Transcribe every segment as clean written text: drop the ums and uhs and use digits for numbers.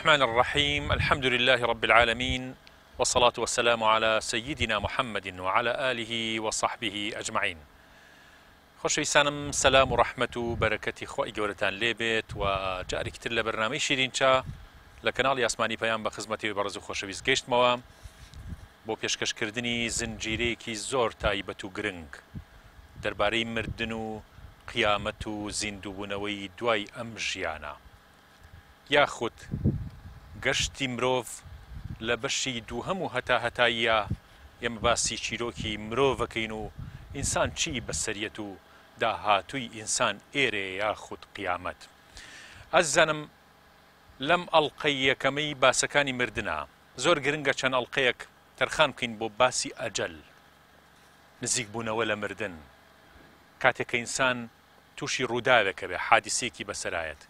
الرحمن الرحیم الحمد للە رب العالمین والصلاة والسلام علی سیدنا محمد وعلی آله وصحبه اجمعین خۆشەویستانم سەلام و ڕەحمەت و بەرەکەتی خوای گەورەتان لێ بێت و جارێکی تر لە بەرنامەی شیرین چا لە کەناڵی ئاسمانی پەیام بە خزمەتی بەڕێز و خۆشەویست گەیشتمەوە بۆ پێشکەشکردنی زنجیرەیەکی زۆر تایبەت و گرنگ دەربارەی مردن و قیامەت و زیندووبوونەوەی دوای ئەم ژیانە یاخود گەشتی مرۆڤ لە بەشی دووهەم و هەتاهەتاییا ئێمە باسی چیرۆکی مرۆڤەکەین و ئینسان چی بەسەریەت و داهاتووی ئینسان ئێرەیە یاخود قیامەت. ئازیزانم لەم ئەڵقەی یەکەمەی باسەکانی مردنا زۆر گرنگە چەند ئەڵقەیەک تەرخان بکەین بۆ باسی ئەجەل، نزیکبوونەوە لە مردن، کاتێک کە ئینسان تووشی ڕووداوێک ئەبێ، حادیسەیەکی بەسەرایەت،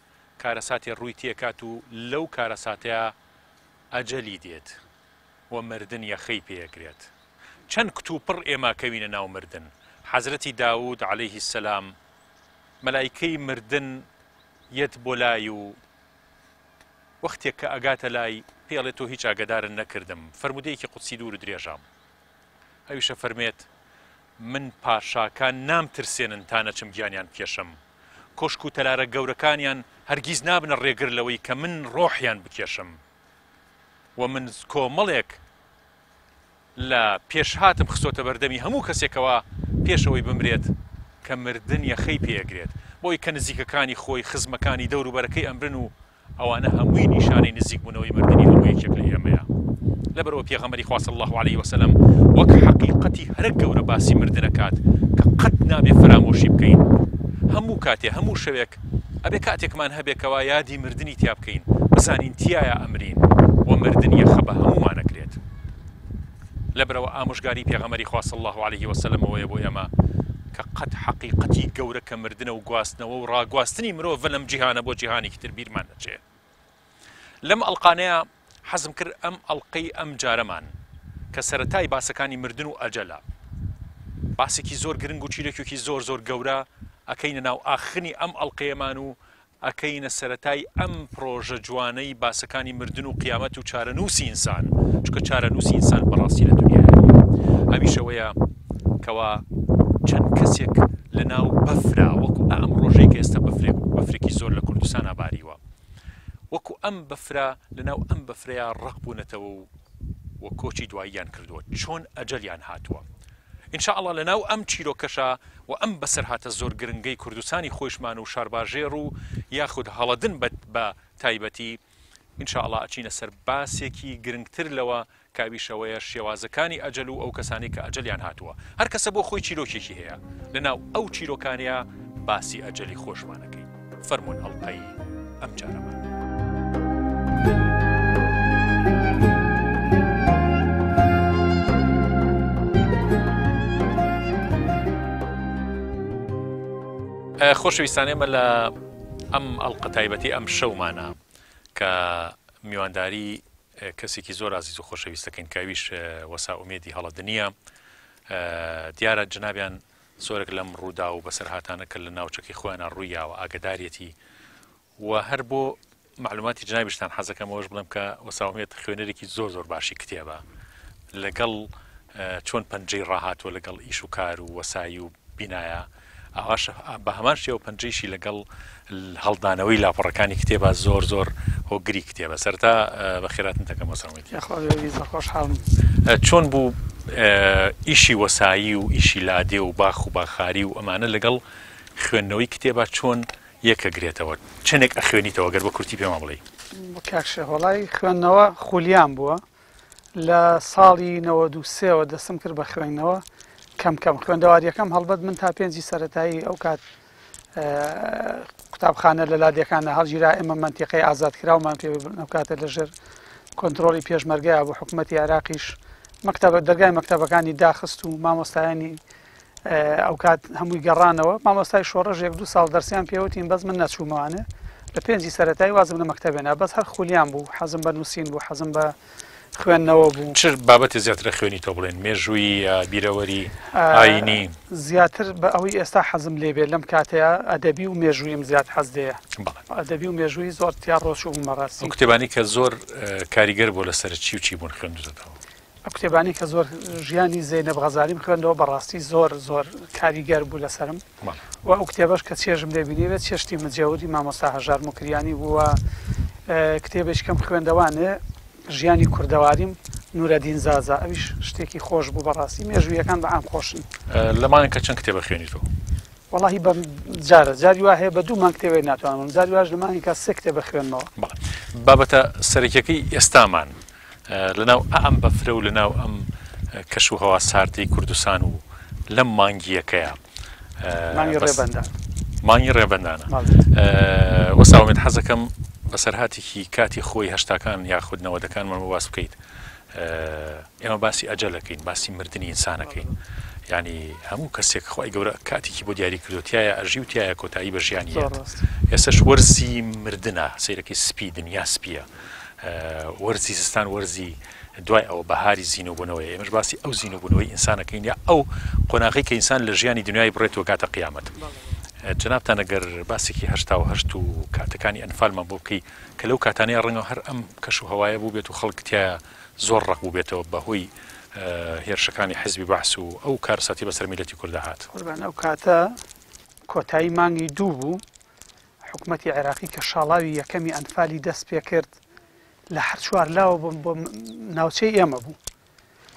کارەساتێ ڕووی تێکات و لەو کارەساتەیا ئەجەلی دێت و مردن یەخەی پێ ئەگرێت. چەند کتوپڕ ئێمە ئەکەوینە ناو مردن. حەزرەتی داوود علیه السلام مەلایکەی مردن یەت بۆ لای و وەختێک کە ئەگاتە لای پێی ئەڵێ تۆ هیچ ئاگەدارت نەکردم، فەرموودەیەکی قودسی دوور و درێژە. ئەویش ئەفەرموێت، من پاشاکان نامترسێنن تا نەچم گیانیان بکێشم، کۆشک و تەلارە گەورەکانیان هەرگیز نابنە ڕێگر لەوەی کە من ڕۆحیان بکێشم و من کۆمەڵێک لە پێشهاتم خستۆتە بەردەمی هەموو کەسێکەوە پێش ئەوەی بمرێت کە مردن یەخەی پێ ئەگرێت بۆی کە نزیکەکانی خۆی خزمەکانی دەوروبەرەکەی ئەمرن و ئەوانە هەمووی نیشانەی نزیک بوونەوەی مردنی هەموو یەکێک لە ئێمەیە. لەبەرئەوە پێغەمبەری خوا صلی اللە علیە وسلم وەک حەقیقەتی هەرە گەورە باسی مردن ئەکات کە قەت نابێ فەرامۆشی بکەین. هەموو کاتێ هەموو شەوێک ئەبێ کاتێکمان هەبێ کەوا یادی مردنی تیا بکەین بزانین تیایا ئەمرین و مردن یەخە بە هەموومان ئەگرێت. لەبەرئەوە ئامۆژگاری پێغەمبەری خوا صلی اللە علیه وسلم ئەوەیە بۆ ئێمە کە قەت حەقیقەتی گەورە کە مردنە و گواستنەوە و ڕاگواستنی مرۆڤە لەم جیهانە بۆ جیهانێکی تر بیرمان نەچێ. لەم ئەڵقانەیا حەزم کرد ئەم ئەڵقەی ئەم جارەمان کە سەرەتای باسەکانی مردن و ئەجەلە باسێکی زۆر گرنگ و چیرۆکێکی زۆر زۆر گەورە ئەکەینە ناو ئاخنی ئەم ئەڵقەیەمان و ئەکەینە سەرەتای ئەم پڕۆژە جوانەی باسەکانی مردن و قیامەت و چارەنووسی ئینسان، چونکە چارەنووسی ئینسان بەڕاستی لە دونیایا نییە. ئەویش ئەوەیە کەوا چەند کەسێک لە ناو بەفرا وەکو ئەم ڕۆژەی کە ئێستا بەفرێک بەفرێکی زۆر لە کوردستانا باریوە وەکو ئەم بەفرە لە ناو ئەم بەفرەیا ڕەق بوونەتەوە و و کۆچی دواییان کردووە چۆن ئەجەلیان هاتووە ان شاء اللە لەناو ئەم چیرۆکەشا و ئەم بەسەرهاتە زۆر گرنگەی کوردستانی خۆیشمان و شارباژێڕ و یاخود هەڵەدن بە بە تایبەتی ان شاء اللە ئەچینە سەر باسێکی گرنگتر لەوە کە ئەویش ئەوەیە شێوازەکانی ئەجەل و ئەو کەسانەی کە ئەجەلیان هاتووە هەر کەسە بۆ خۆی چیرۆکێکی هەیە لەناو ئەو چیرۆکانەیا باسی ئەجەلی خۆشمان ئەکەین فەرموون ئەڵقەی ئەم جارەمان. خۆشەویستان ئێمە لە ئەم ئەڵقە تایبەتی ئەم شەومانە کە میوانداری کەسێکی زۆر ئازیز و خۆشەویستەکەین کە ئەویش وەسا ئومێدی هەڵەدنیە دیارە جنابیان زۆرێک لەم ڕووداو و بەسەرهاتانە کە لە ناوچەکەی خۆیانا ڕووی یاوە ئاگەداریەتی و هەر بۆ مەعلوماتی جنابیشتان حەزەکەم ئەوەش بڵێم کە وەسا ئومێد خوێنەرێکی زۆر زۆر باشی کتێبە لەگەڵ چۆن پەنجەی ڕاهاتووە لەگەڵ ئیش و کار و وەسایی و بینایە ئاواش بە هەمان شێوە پەنجەیشی لەگەڵ هەڵدانەوەی لاپەڕەکانی کتێبە زۆر زۆر هۆگری کتێبە سەرتا بەخێراتن دەکەم وەسامەتی خۆشحاڵم چۆن بوو ئیشی وەسایی و ئیشی لادێ و باخ و باخاری و ئەمانە لەگەڵ خوێندنەوەی کتێبە چۆن یەکەگرێتەوە چەندێک ئەخوێنیتەوە گەر بە کورتی پێمان بڵێی؟ کاک شێخ وەڵای خوێندنەوە خولیام بووە لە ساڵی 93 ەوە دەستم کرد بە خوێندنەوە کەم کەم خوێندەواریەکەم هەڵبەت من تا پێنجی سەتایی ئەو کات قوتابخانە لە لادێکانە هەڵگیرا ئێمە مەنتیقەی ئازادکراومان پێ ئەو کاتە لەژێر کۆنتترۆلی پێشمەرگەیە بۆ حکوومەتتی عێراقیش مەکتەبە دەرگای مەکتەبەکانی داخست و مامۆستایانی ئەوکات هەمووی گەڕانەوە مامۆستای شۆڕش یەک دوو ساڵ دەرسیان پێوتین بەس من نەچوومەوانێ لە پێنجی سەرەتای وازم لە مەکتەبێ نا بەس هەر خولیان بوو حەزم بە نووسین بوو حەزم بە خوێندنەوە بوو. چ بابەتێ زیاتر ئەخوێنیتەوە بڵێن مێژوویی یا بیرەوەری ئایینی؟ زیاتر بە ئەوەی ئێستا حەزم لێ بێ لەم کاتەیا ئەدەبی و مێژووییم زیاد حەز لێیە. بەڵێ. ئەدەبی و مێژوویی زۆر تیا ڕۆچووبووم بەڕاستی. ئەو کتێبانەی کە زۆر کاریگەر بووە لەسەرت چی و چی بوون خوێندووتەتەوە؟ ئەو کتێبانەی کە زۆر ژیانی زەینەب غەزالیم خوێندەوە بەڕاستی زۆر زۆر کاریگەر بوو لەسەرم. بەڵێ. و ئەو کتێبەش کە چێژم لێ بینیبێت چێشتی مجێوری مامۆستا هەژار موکریانی بوو و کتێبێکی کەم خوێندەوانێ ژیانی کوردەواریم نورەدین زازا ئەویش شتێکی خۆش بوو بەڕاستی مێژوویەکان بە عام خۆشن. لە مانگێکا چەند کتێب ئەخوێنیتەوە؟ وەڵاهی بە جارە جاری وا هەیە بە دوو مانگ کتێبێک ناتوانم جاری واش لە مانگێکا سێ کتێب ئەخوێنمەوە. بەڵێ بابەتە سەرەکیەکەی ئێستامان لەناو ئەم بەفرە و لەناو ئەم کەش و هەوا ساردەی کوردستان و لەم مانگییەکەیە مانگی ڕێبەندان مانگی ڕێبەندانە وەسا ئومێد حەزەکەم بەسەرهاتێکی کاتی خۆی هەشتاکان یاخود نەوەدەکانمان بۆ باس بکەیت ئێمە باسی ئەجەلەکەین باسی مردنی ئینسانەکەین ینی هەموو کەسێک خی گەورە کاتێکی بۆ دیاری کردو تایە ئەژی و تایە کۆتایی بە ژیانی ئێسش وەرزی مردە سیرەکەی سپی دنیا سپیە وەرزی زستان وەرزی دوای ئەوە بەهاری زینوبوونەوەیە، ئێمەش باسی ئەو زینوبوونەوەی ئینسانەکەین یا ئەو قۆناغەی کە ئینسان لە ژیانی دنیای بڕێت و گاتە قیامەت. جەنابتان ئەگەر باسێکی 88 و کاتەکانی ئەنفالمان بۆ بکەی کە لەو کاتانەیە ڕەنگە هەر ئەم کەش و هەوایە بووبێت و خەڵک تیایا زۆر ڕەق بووبێتەوە بەهۆی هێرشەکانی حزبی بەعس و ئەو کارەساتی بەسەر میللەتی کوردا هات. قوربان ئەو کاتە کۆتایی مانگی دوو بوو، حکومەتی عێراقی کە شاڵاوی یەکەمی ئەنفالی دەست پێکرد لە هەر چوار لاوە بۆ بۆ ناوچەی ئێمە بوو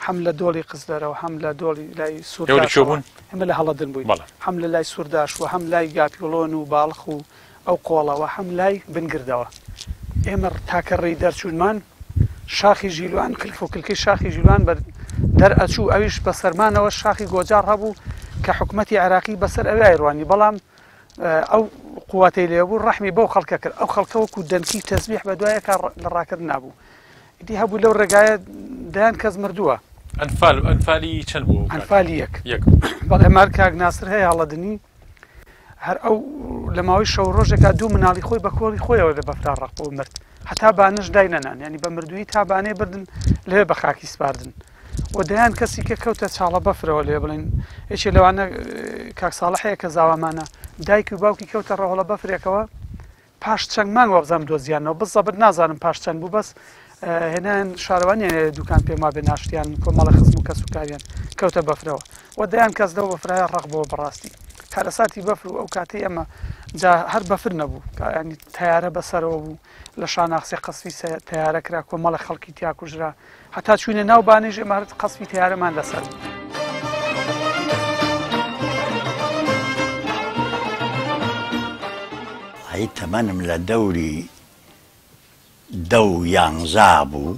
هەم لە دۆڵی قزلەرەوە هەم لە دۆڵی لای ئێوە لە کوێ سوورداشەوە بوون؟ ئێمە لە هەڵەدن بووین بەڵێ. هەم لە لای سوورداش و هەم لای گاپیوڵۆن و باڵخ و ئەو قۆڵەوە هەم لای بنگردەوە ئێمە تاکە ڕێی دەرچوونمان شاخی ژیلوان کلف و کلکەی شاخی ژیلوان بەر دەرئەچوو ئەویش بە سەرمانەوە شاخی گۆجاڕ هەبوو کە حکومەتی عێراقی بەسەر ئەوێ ئەیڕوانی بەڵام ئەو قوتەی لێ بوو ڕەحمی بەو خەڵکە کرد ئەو خەڵکە وەکو دەنکی تەزبیح بە دوایەکە لە ڕاکردن نابوو ئیدی هەبوو لەو ڕێگایە دەیان کەس مردووە. ئەنفال ئەنفالی چەند بوو؟ ئەنفالی یەک. یەک. بەڵێ مار کاک ناسر هەیە هەڵەدنی هەر ئەو لە ماوەی شەو ڕۆژێکا دوو مناڵی خۆی بە کۆڵی خۆیەوە لە بەفرا ڕەق بوو مرد هەتا بانەش داینەنان یعنی بە مردووی تا بانێ بردن لەوێ بە خاکی سپاردن. و دەیان کەسی کە کەوتە چاڵە بەفرەوە لێ بڵێن یەکێ لەوانە کاک ساڵح هەیە کە زاوامانە دایک و باوکی کەوتە ڕەهۆڵە بەفرێکەوە پاش چەند مانگ وابزانم دۆزیانەوە بزەبت نازانم پاش چەند بوو بەس هێنان شارەوانیان دوکان پێم وابێ ناشتیان کۆمەڵە خزم و کەس و کاریان کەوتە بەفرەوە و دەیان کەس لەو بەفرایە ڕەق بۆ بەڕاستی کارەساتی بەفر و ئەو کاتی ئەمە جا هەر بەفر نەبوو ینی تیارە بەسەرەوە بوو لە شاناخسێ قەسفی تیارە کرا کۆمەڵە خەڵکی تیا کوژرا هەتا چوینە ناو بانیش ئێمە هەر قەسفی تەیارەمان لەسەر بوو. ئەی تەمەنم لە دەوری دە و یانزا بوو،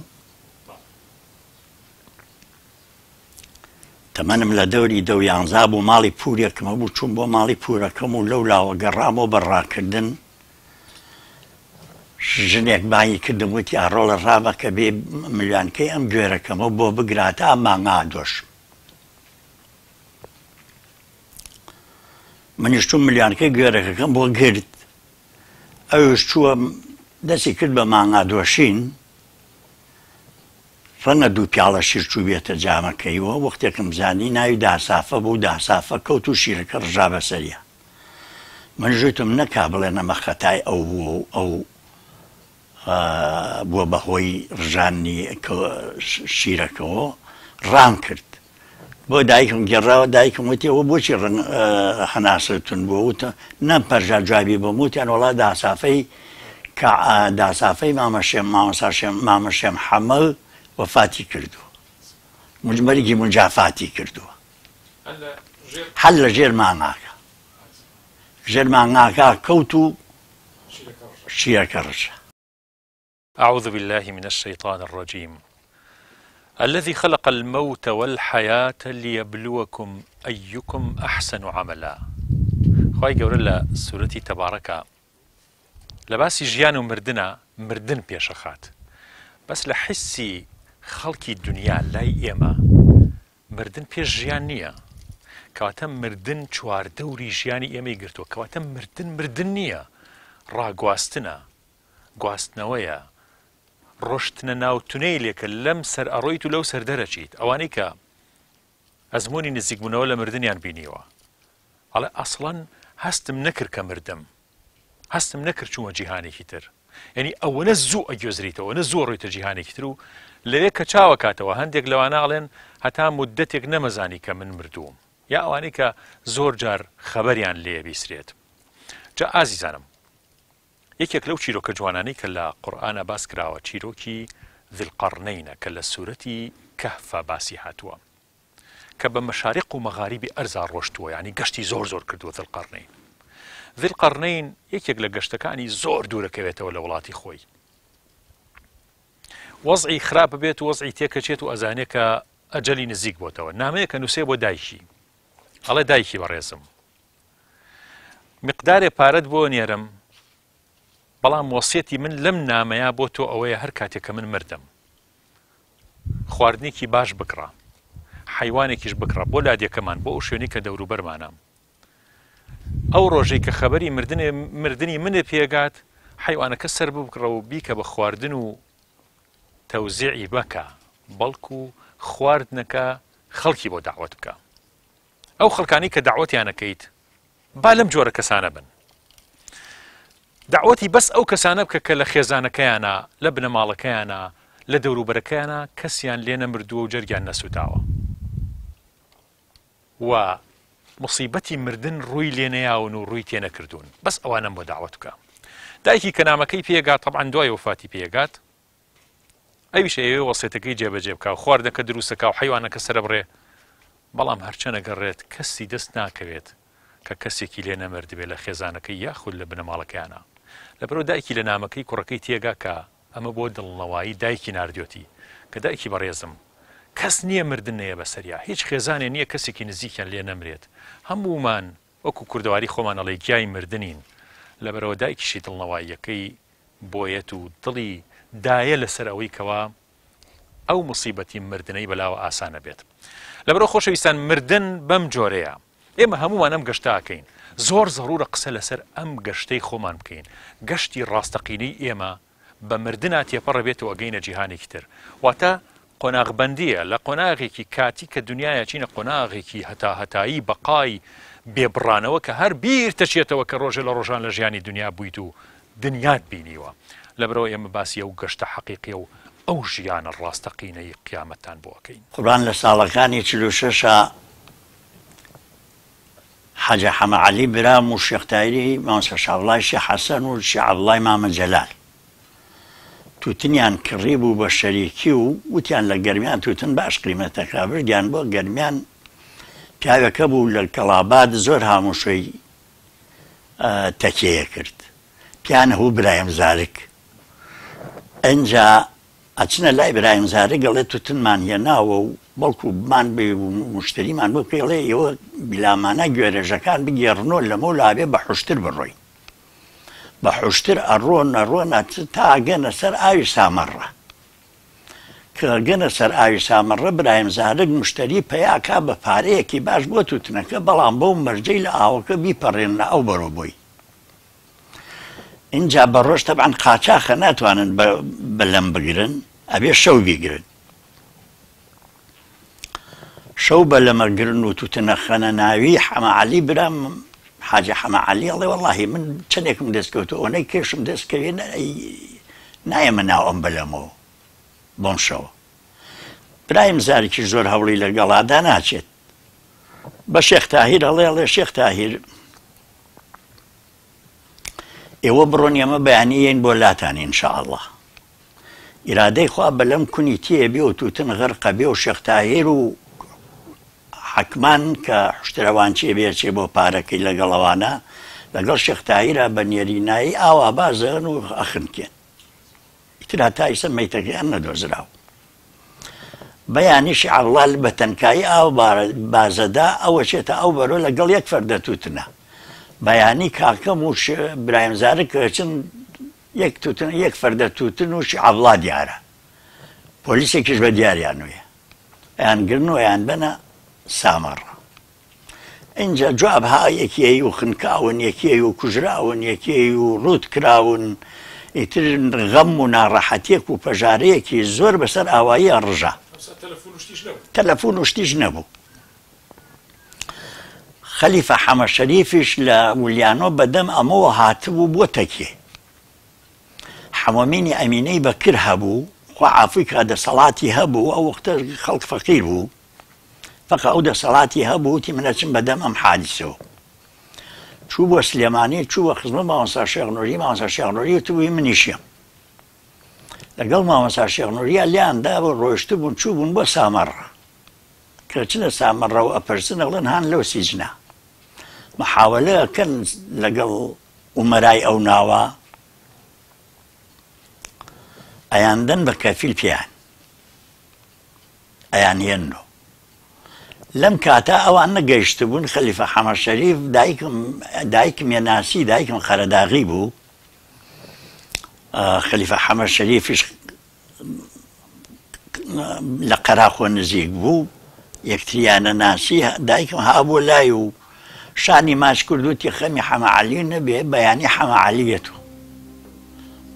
تەمەنم لە دەوری دە و یانزا بوو، ماڵی پوورێکم هەبوو، چووم بۆ ماڵی پوورەکەم و لەو لاوە گەڕامەوە بە ڕاکردن، ژنێک بانگی کردم وتی ئاڕۆڵە ڕابە کە بێ ملیانکەی ئەم گوێرەکەمە بۆ بگرە تا مانگا دۆشم. منیش چووم ملیانکەی گوێرەکەکەم بۆ گرت، ئەویش چووە دەستی کرد بە مانگا دۆشین، ڕەنگە دوو پیاڵە شیر چووبێتە جامەکەیەوە، وەختێکم زانی ناوی داسافە بوو، داسافە کەوت و شیرەکە ڕژا بەسەریا. منیش وتم نەکا بڵێن ئەمە خەتای ئەو بووە و ئەو بووە بە هۆی ڕژانی شیرەکەوە، ڕام کرد بۆ دایکم گێڕاوە، دایکم وتی ئەوە بۆچی ڕەنگ هەناسەت توند بووە؟ وتم نەمپەرژا جوابی بۆم، وتیان وەڵا داسافەی کە داسافەی مامە شێم مامۆستا شێم مامە شێم حەمە وەفاتی کردووە، مەرگی مجافاتی کردووە. هەر لە ژێر مانگاکە ژێر مانگاکە کەوت و شیرەکە ڕژا. اعوذ باللە من الشیطان الرجیم الذی خلق الموت والحیاة لیبلوکم ایکم احسن عملا خوای گەورە لە سورەتی تبارکا لە باسی ژیان و مردنا مردن پێشەخات بەس لە حسی خەڵکی دنیا لای ئێمە مردن پێش ژیان نییە کەواتە مردن چواردەوری ژیانی ئێمەی گرتووە کەواتە مردن مردن نییە ڕاگواستنە گواستنەوەیە. ڕۆشتنە ناو تونەیلێکە لەم سەر ئەڕۆیت و لەو سەر دەرەچیت. ئەوانەی کە ئەزموونی نزیکبوونەوە لە مردنیان بینیوە ئەڵێ ئەسڵەن هەستم نەکرد کە مردم، هەستم نەکرد چوومە جیهانێکی تر. یعنی ئەوەنە زوو ئەگوێزریتەوە، ئەوەنە زوو ڕۆیتە جیهانێکی تر و لەوێ کە چاوەکاتەوە هەندێک لەوانە ئەڵێن هەتا مودەتێک نەمەزانی کە من مردووم، یا ئەوانەی کە زۆر جار خەبەریان لێ بیسرێت. جا ئازیزانم یەکێک لەو چیرۆکە جوانانەی کە لە قورئانا باس کراوە چیرۆکی ذی القرنینە کە لە سورەتی کەهفا باسی هاتووە کە بە مەشاریق و مەغاریبی ئەرزا ڕۆشتووە یعنی گەشتی زۆر زۆر کردووە ذی القرنین. ذی القرنین یەکێک لە گەشتەکانی زۆر دوورەکەوێتەوە لە وڵاتی خۆی، وەزعی خراپ بێت و وەزعی تێکەچێت و ئەزانێ کە ئەجەلی نزیک بۆتەوە. نامەیەکە نووسێ بۆ دایکی، ئەڵێ دایکی بەڕێزم مقدارێ پارەت بۆ نێرم، بەڵام وەسیەتی من لەم نامەیە بۆ تۆ ئەوەیە هەر کاتێک کە من مردم خواردنێکی باش بکڕە، حەیوانێکیش بکڕە بۆ لادێکەمان، بۆ ئەو شوێنەی کە دەوروبەرمانە. ئەو ڕۆژەی کە خەبەری مردنی منت پێگات، حەیوانەکە سەر ببڕە و بیکە بە خواردن و تەوزیعی مەکە، بەڵکو خواردنەکە خەڵکی بۆ دەعوەت بکە. ئەو خەڵکانەی کە دەعوەتیان ئەکەیت با لەم جۆرە کەسانە بن. دەعوەتی بەس ئەو کەسانە بکە کە لە خێزانەکەیانا، لە بنەماڵەکەیانا، لە دەوروبەرەکەیانا کەسیان لێ نەمردووە و جەرگیان نەسووتاوە و موسیبەتی مردن ڕووی لێ نەیاون و ڕووی تێ نەکردوون، بەس ئەوانەم بۆ دەعوەت بکە. دایکی کە نامەکەی پێگات، تەبعەن دوای وەفاتی پێگات، ئەویش ئەیەوێ وەسێتەکەی جێبەجێ بکا و خواردنەکە دروستەکا و حەیوانەکە سەرەبڕێ، بەڵام هەرچەنە گەڕێت کەسی دەست ناکەوێت کە کەسێکی لێ نەمردبێ لە خێزانەکەی یاخود لە بنەماڵەکەیانا. لەبەرئەوە دایکی لە نامەکەی کوڕەکەی تێگا کە ئەمە بۆ دڵنەوایی دایکی ناردیۆتی کە دایکی بەڕێزم کەس نییە مردن نەیە بەسەریا، هیچ خێزانێ نییە کەسێکی نزیکیان لێ نەمرێت، هەموومان وەکو کوردەواری خۆمان ئەڵێ گیای مردنین، لەبەرئەوە دایکیشی دڵنەواییەکەی بۆیەت و دڵی دایە لەسەر ئەوەی کەوا ئەو موسیبەتی مردنەی بەلاوە ئاسانە بێت. لەبەرئەوە خۆشەویستان مردن بەم جۆرەیە، ئێمە هەموومان ئەم گەشتە ئەکەین، زۆر زەڕوورە قسە لەسەر ئەم گەشتەی خۆمان بکەین، گەشتی ڕاستەقینەی ئێمە بە مردنا تێپەڕ ئەبێت و ئەگەینە جیهانێکی تر، واتە قۆناغبەندییە، لە قۆناغێکی کاتی کە دنیایە چینە قۆناغێکی هەتاهەتایی بەقای بێ بڕانەوە کە هەر بیرتەچێتەوە کە ڕۆژێ لە ڕۆژان لە ژیانی دنیا بوویت و دنیات بینیوە. لەبەرئەوە ئێمە باسی ئەو گەشتە حەقیقیە و ئەو ژیانە ڕاستەقینەی قیامەتتان بۆ ئەکەین. قوربان لە ساڵەکانی 46 ا حاجە حەمە عەلی برام و شێخ تایری مامۆستا شاوڵای شێخ حەسەن و شێخ عەبدوڵای مامە جەلال توتنیان کڕیبوو بە شەریکی و وتیان لە گەرمیان توتن باش قیمەتەکە بردیان بۆ گەرمیان پیاوێک هەبوو لە کەڵاباد زۆر هاموشۆی تەکێیە کرد پیان هەبوو برایم زارک ئەنجا ئەچنە لای برایم زارک ئەڵێ توتنمان هێناوە و بەڵکو بمان بێ و مشتریمان بۆ بکەی ئەڵێ ئێوە بیلامانە گوێرێژەکان بگێڕنەوە لەمەو لابێ بە حوشتر بڕۆین بە حوشتر ئەڕۆن ئەڕۆن تا ئەگەنە سەر ئاوی سامەڕە کە ئەگەنە سەر ئاوی سامەڕە برایم زارک مشتری پەیاکا بە پارەیەکی باش بۆ توتنەکە بەڵام بەو مەرجەی لە ئاوەکە بیپەڕێننە ئەو بەرۆ بۆی ئینجا بە ڕۆژ تەبعەن قاچاخە ناتوانن بە بەلەم بگرن ئەبێ شەو بیگرن شەو بەلەمە گرن و توتنە خەنە ناوی حەمە عەلی برام حاجی حەمە عەلی ئەڵێ وەڵاهی من چەندێکم دەست کەوتو ئەوەنەی کێشم دەست کەوێ نایەمە ناو ئەم بەلەمەوە بۆم شەوە برایم زارکیش زۆر هەوڵی لەگەڵادا ناچێت بە شێخ تاهیر ئەڵێ ئەڵێ شێخ تاهیر ئێوە بڕۆن ئێمە بەیانی یەین بۆ لاتان ان شاء اللە ئیرادەی خوا بەلەم کونی تێ بێ و توتن غەرقە بێ و شێخ تاهیر و حەکمان کە حوشترەوانچێ بێ چێ بۆ پارەکەی لەگەڵ ئەوانە لەگەڵ شێخ تاهیرا بە نێرینایی ئاوا بازەن و ئەخنکێن ئیتر هەتا ئیسە مەیتەکەیان نەدۆزراوە. بەیانیشی عەبڵا بە تەنکایی ئاو بازەدا ئەوەچێتە ئەو بەرۆ لەگەڵ یەک فەردە تووتنە. بەیانی کاکەم و برایم زارک کە ئەچن یەک تووتن یەک فەردە تووتن و عەبڵا دیارە. پۆلیسێکیش بە دیاریانویە. ئەیانگرن و ئەیانبەنە سامەڕا. ئینجا جواب ها یەکیی و خنکاون، یەکیی و کوژراون، یەکیی و ڕووت کراون. ئیتر غەم و ناڕەحەتیەک و پەژارەیەکی زۆر بەسەر ئاواییا ڕژا. تەلەفون و شتیش نەبوو. خەلیفە حەمە شەریفیش لە ولیانۆ بەدەم ئەمەوە هاتبوو بۆ تەکیە. حەمەمینی ئەمینەی بەکر هەبوو، خوا عافوی کا دەسەڵاتی هەبوو، ئەو وەختە خەڵک فەقیر بوو، فەقە ئەو دەسەڵاتی هەبوو، وتی من ئەچم بەدەم ئەم حادیسەوە. چوو بۆ سلێمانی، چوو بە خزمەت مامۆستا شێخ نوری، مامۆستا شێخ نوری وتبووی منیش یەم. لەگەڵ مامۆستا شێخ نوریا لێیان دابوو، ڕۆیشتبوون چووبوون بۆ سامەڕا. کە چنە سامەڕا و ئەپرسن ئەڵێن هان لەو سیجنە. محاوەلە ئەکەن لەگەڵ ئومەرای ئەو ناوە ئەیاندەن بە کەفیل پێیان ئەیانهێننەوە. لەم کاتە ئەوان نەگەیشتبوون خەلیفە حەمە شەریف دایکم دایکم یەناسی دایکم قەرەداغی بوو خەلیفە حەمە شەریفیش لە قەراخۆ نزیک بوو یەکتریانە ناسی دایکم هابوو لای و شانی ماچ کرد وتی خەمی حەمە عەلی نەبێ بەیانی حەمە عەلی یەتۆ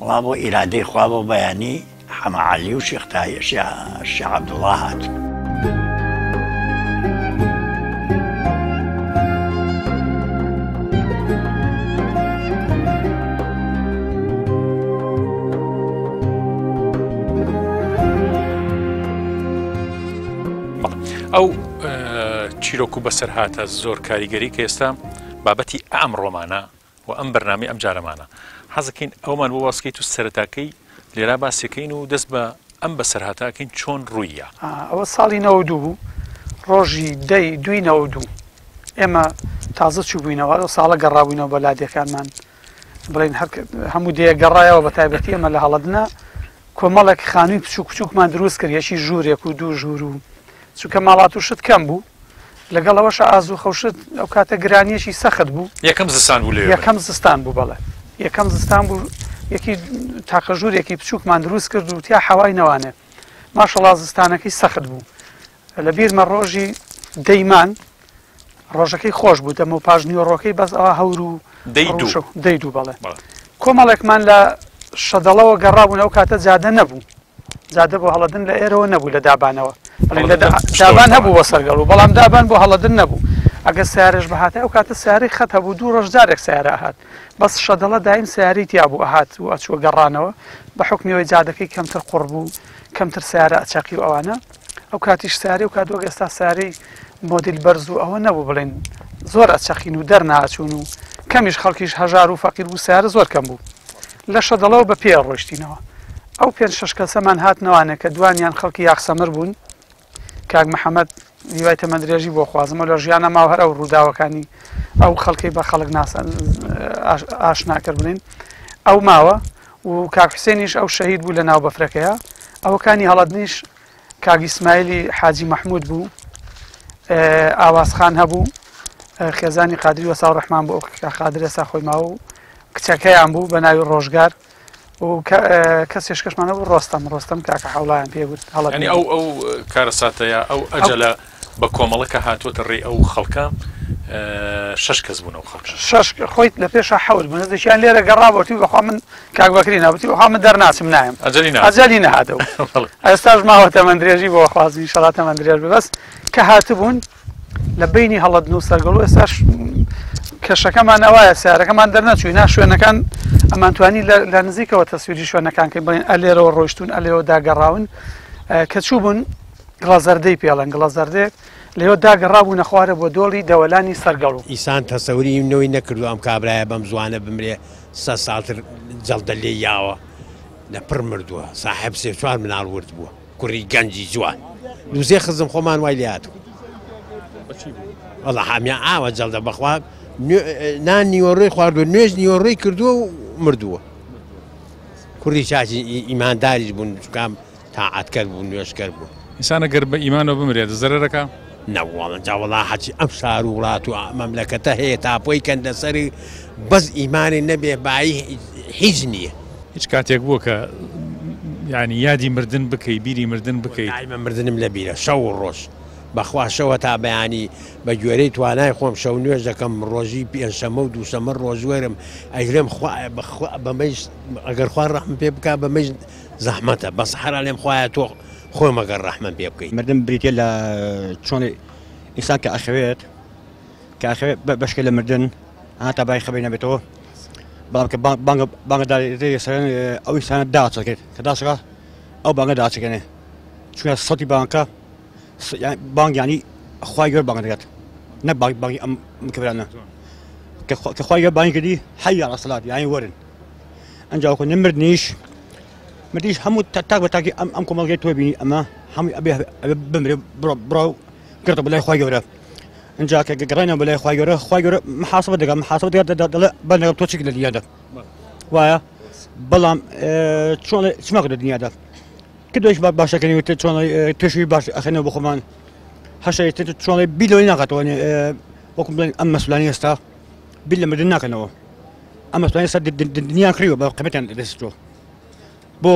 وەڵا بۆ ئیرادەی خوا بۆ بەیانی حەمە عەلی و شێخ تایە شێخ عەبدوڵا هاتن. ئەو چیرۆک و بەسەرهاتە زۆر کاریگەری کە ئێستا بابەتی ئەم ڕۆمانە و ئەم بەرنامەی ئەم جارەمانە حەزەکەین ئەومان بۆ باسکەیت و سەرەتاکەی لێرا باسیەکەین و دەست بە ئەم بەسەرهاتەکەین چۆن ڕوویە. ئەوە ساڵی 92 بوو ڕۆژی دەی دووی 92 ئێمە تازە چوو بووینەوە ئەو ساڵە گەڕابووینەوە بە لادێکانمان بڵێن هەر هەموو دێ گەڕایەوە بە تایبەتی ئەمە لە هەڵەدنە کۆمەڵێک خانووی بچووک بچووکمان دروست کرد یەکی ژوورێک و دوو ژوور و چونکە ماڵات و شت کەم بوو لەگەڵ ئەوەشا ئازوخە و شت ئەو کاتە گرانیەکی سەخت بوو. یەکەم زستان بوو لەوێ؟ یەکەم زستان بوو بەڵێ یەکەم زستان بوو یەکی تاقە ژوورێکی بچووکمان دروست کرد و تیا حەوای نەوانێ ماشەڵا زستانەکەی سەخت بوو لە بیرمە ڕۆژی دەیمان ڕۆژەکەی خۆش بوو دەمە و پاش نیوەڕۆکەی بەس ئەوە هەور و دەی دوو بەڵێ کۆمەڵێکمان لە شەدەڵەوە گەڕابوون ئەو کاتە جادە نەبوو جادە بۆ هەڵەدن لە ئێرەوە نەبوو لە دابانەوە دابان هەبوو بۆ سەرگەڵ و بەڵام دابان بۆ هەڵەدن نەبوو ئەگەر سیارش بهاتە ئەو کاتە سیارەی خەت هەبوو دوو ڕۆژ جارێک سیارە هات بەس شەدەڵە دایم سیارەی تیا بوو ئەهات و ئەچووە گەڕانەوە بە حکمیەوەی جادەکەی کەمتر قوڕ بوو کەمتر سیارە ئەچەقی و ئەوانە ئەو کاتیش سیارەی و کات وەک ئێستا سیارەی مۆدیل بەرز و ئەوە نەبوو بڵێن زۆر ئەچەقین و دەرناچوون و کەمیش خەڵکیش هەژار و فەقیر بوو سیارە زۆر کەم بوو لە شەدەڵەوە بە پێ ڕۆیشتینەوە ئەو پێنج شەش کەسەمان هاتنەوانێ کە دوانیان خەڵکی یاخسەمر بوون کاک محەممەد هیوای تەمەندرێژی بۆ خوازمە لە ژیانە ماوە هەر ئەو ڕووداوەکانی ئەو خەڵکی بە خەڵک ناسان ئاشنا کرد بڵین ئەو ماوە و کاک حوسێنیش ئەو شەهید بوو لە ناو بەفرەکەیە ئەوەکانی هەڵەدنیش کاک ئیسماعیلی حاجی مەحمود بوو ئاوازخان هەبوو خێزانی قادری وەسا ڕەحمان بۆ قادر ئێستا خۆی ماوە و کچەکەیان بوو بە ناوی ڕۆژگار و کەسێش کەشمان هەبوو ڕۆستەم ڕۆستەم کاکە حەوڵایان پێ گوت هەڵە ئەو ئەو کارەساتەیە ئەو ئەجەلە بە کۆمەڵە کە هاتووەتە ڕێی ئەو خەڵکە شەش کەس بوون ئەو خەڵکە. شەش خۆی لە پێشا حەوت بوون هەندێکیان لێرە گەڕابووتی بەخوا من کاک بەکری نابوتی بەخوا من دەرناچم نایم ئەجەلی نەهات ئەجەلی نەهاتەوە ئێستاش ماوە تەمەندرێژی بۆ خوازی ئینشەڵا تەمەندرێژ بێ بەس کە هاتبوون لە بینی هەڵەدن و سەرگەڵ و ئێستاش کەشەکەمان ئەوایە سیارەکەمان دەرنەچووی نا شوێنەکان ئەمانتوانی لە نزیکەوە تەسویری شوێنەکان کەین بڵێن ئەلێرەوە ڕۆیشتون ئەلێرەوە داگەڕاون کە چوو بوون گڵەزەردەی پێڵێن گڵەزەردێک لەوێ داگەڕابوونە خوارە بۆ دۆڵی دەوەلانی سەرگەڵو. ئیسان تەسەوری نەوەی نەکردوە ئەم کابرایە بەم زوانە بمرێ سە ساڵتر جەڵدە لێی یاوە لە پڕ مردوە ساحێب سێ چوار مناڵ ورد بوە کوڕی گەنجی جوان دوو سێ خزم خۆمان وای لێ هاتوو وەڵا حامیان ئاوە جەڵدە بەخوا نان نیوەڕۆی خواردوە نوێژ نیوەڕۆی کردووە و مردووە کوڕی چاکی ئیمانداریش بوون چکام تاعەتکەر بوو نوێژکەر بوو. ئینسان ئەگەر بە ئیمانەوە بمرێت زەرەرەکا؟ نەوەڵا جا وەڵا هەرچی ئەم شار و وڵات و مەملەکەتە هەیە تاپۆی کەن لەسەری بەس ئیمانی نەبێ بایی هیچ نییە. هیچ کاتێک بووە کە یانی یادی مردن بکەی بیری مردن بکەیت؟ دایمە مردنم لە بیرە شەو و ڕۆژ. بەخوا شەوە تا بەیانی بە گوێرەی توانای خۆم شەو نوێژ دەکەم ڕۆژی پێنجشەممە و دووشەممە ڕۆژوەرم ئەیڵێم خوایە بەخوا بەمەیش ئەگەر خوا ڕەحمم پێ بکا بەمەیش زەحمەتە بەس هەر ئەڵێم خوایە تۆ خۆم ئەگەر ڕەحمم پێ بکەی. مردن بریتیە لە چۆن ئینسان کە ئەخەوێت کە ئەخەوێت بەشکە لە مردن تا بای خەبەری نەبێتەوە بەڵام کە بانگ بانگە ئەو ئینسانە داچەکێت کە داچەکە ئەو بانگە داچەکەنێ چونکە سەتی بانکە بانگ ینی خوای گەور بانگ دەکات نە بانگ بانگی ئەم کبرانە کە خوای گەور بانگی کردی حەی علی الصلاة یعنی وەرن ئەنجا وەکو نەمردنیش مردیش هەموو تاک بە تاکی ئەم ئەم کۆمەڵگەی تۆ بینی ئەمە هەمووی ئەبێ ئەبێ بمرێ بڕۆ بڕۆ گەڕێتەوە بەلای خوای گەورە ئینجا کە گەڕێنەوە بەلای خوای گەورە خوای گەورە محاسبە دەکات محاسبە دەکات دەڵێ بەندەکەم تۆ چی لە دنیادا وایە بەڵام چۆن چما لە دنیادا کردوش باشەکەنی وتە چۆن توێشوی باش ئەخێنەوە بۆ خۆمان هەشە چۆن بیر لەوەی ناکاتەوە وەکو بڵێن ئەم مەسولانی ئێستا بیر لە مردن ناکەنەوە ئەم مەسولانی ئێستا دنیان کڕیوە بە قیمەتیان دەستەوە بۆ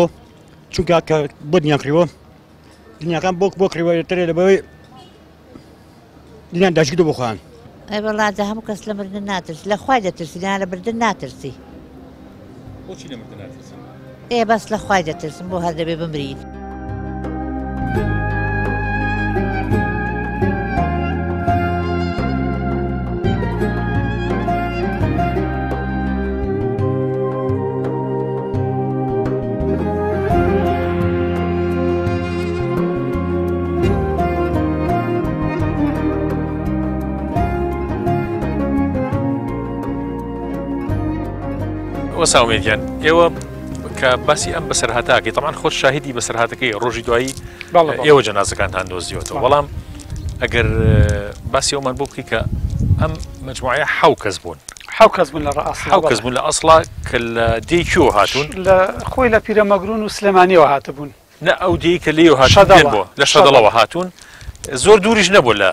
چونکە کە بۆ دنیان کڕیوە دنیاکان بۆ بۆ کڕیوە ترێ لەبەوەی دنیان داگیردووە بۆ خۆیان. ئەی وەڵا جا هەموو کەس لە مردن ناترسی لە خوای دەترسی نا لە مردن ناترسی. بۆچی لە مردن ناترسن؟ ئێ بەس لە خوای دەترسم بۆ هەر دەبێ بمرین. وەسا ئومێد گیان ئێوە کە باسی ئەم بەسەرهاتاکەی تەمان خۆت شاهیدی بەسەرهاتەکەی ڕۆژی دوایی ئێوە جەنازەکانتان دۆزیوەتەوە بەڵام ئەگەر باسی ئەومان بۆ بکەی کە ئەم مجموعەیە حەو کەس بوون حەو کەس بوون لە ڕاست حەو کەس بوون لە ئەسڵا کە لە دێی کوێوە هاتوون لە خۆی لە پیرەمەگرون و سلێمانیەوە هاتبوون نا ئەو دێی کە لێیەوە هاتوون شەدەڵە. بۆ لە شەدەڵەوە هاتوون زۆر دووریش نەبوو لە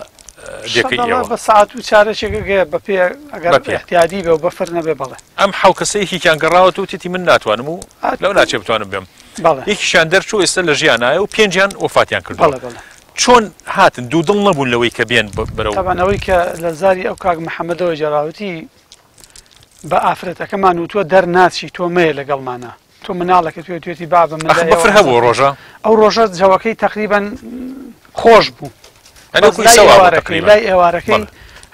دێکەی شەدەڵە ئێوە بە سەعات و چارەکێک ئەگەیە بە پێ ئەگەر بە پێ. ئیعتیادی بێ و بەفر نەبێ بەڵێ. ئەم حەو کەسە یەکێکیان گەڕاوەتەوە وتیتی من ناتوانم و لەو ناچێ بتوانم بێم بەڵێ. یەکیشیان دەرچوو ئێستا لە ژیانایە و پێنجیان وەفاتیان کردووە بەڵێ بەڵێ. چۆن هاتن دوودڵ نەبوون لەوەی کە بێن بەرەو تەبعەن ئەوەی کە لە زاری ئەو کاک محەمەدەوە گێڕاوتی بە ئافرەتەکەمان وتووە دەرناچی تۆ مەیە لەگەڵمانا. تۆ مناڵەکەت پێ وتوێتی بابە من ئەخ بەفر هەبوو ڕۆژە؟ ئەو ڕۆژە جەوەکەی تقریبان خۆش بوو لای ئێوارەکەی